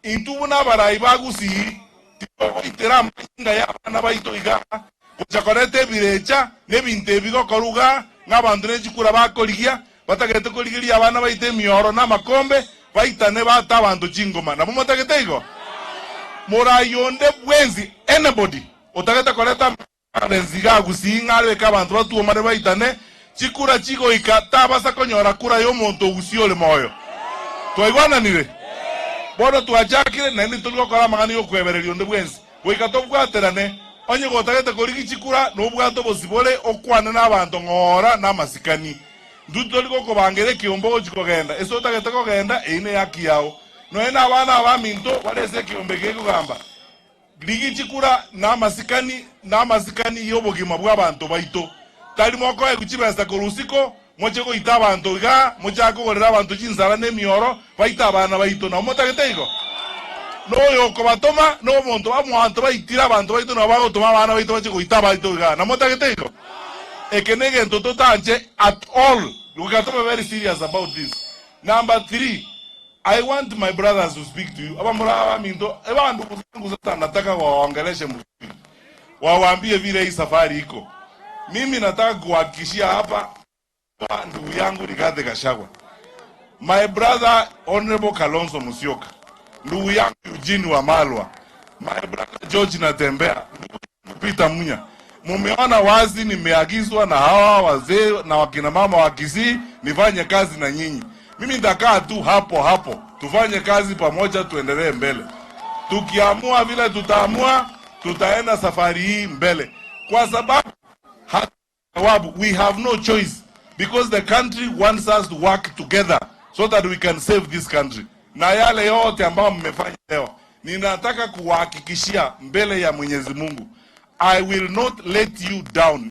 Intwe buna abarai ba Gusii titogoitera amanyinga y'abana baito igaa, gocha koreta ebirecha na ebinto ebi gokorwa igaa, ng'a abanto ne chikura bakorigia, batagete korigeria abana baito emioro na amakombe, baitane bate abanto chingoma. Nabo motagete igo? Morai onde bwensi, anybody, otagete koreta amanyinga igaa Gusii ng'a areke abanto batuomane baitane, chikura chigoika tabasa konyora kura y'omonto o Gusii ore moyo. Twaigwananire? Bono twachakire, naende titori gokora amang'ana y'okwebereria onde bwensi. Goika tobwaterane. Onye gotagete korigia chikura, nobwate obosibore, okwane nabanto ng'ora na amasikani. Intwe titori gokobangera ekeombe ogochia kogenda. Ase otagete kogenda, eyio neyaki yao. Nonya nabana abaminto bare ase ekeombe eke gekogamba, Rigia chikura na amasikani, na amasikani y'obogima bw'abanto baito. Tari mokoegwa chibesa korwa isiko, moche goita abanto igaa, mochake kogorera abanto chinsara na emioro, baite abana baito. Nabo motagete igo? Noyo okobatoma nomonto, abanto baitire abanto baito nabo bagotoma abana baito bache goita abaito igaa. Nabo motagete igo? Eke negento totanche at all. Goika tobe very serious about this. Number three, I want my brothers to speak to you. Abamura abaminto, ebandugu zangu sasa nataka wawaongeleshe mzuri. Wawaambie vile hii safari iko. Mimi nataka kuhakikishia hapa ndugu yangu Rigathi Gachagua. My brother Honorable Kalonzo Musyoka. Ndugu yangu Eugene Wamalwa. My brother George Natembeya. Ndugu yangu Peter Munya. Mumeona wazi nimeagizwa na hawa wazee na wakina mama wa Kisii nifanye kazi na nyinyi. Mimi nitakaa tu hapo hapo, tufanye kazi pamoja, tuendelee mbele. Tukiamua vile tutaamua, tutaenda safari hii mbele, kwa sababu sababu we have no choice because the country wants us to work together so that we can save this country. Na yale yote ambayo mmefanya leo, ninataka kuwahakikishia mbele ya Mwenyezi Mungu, I will not let you down.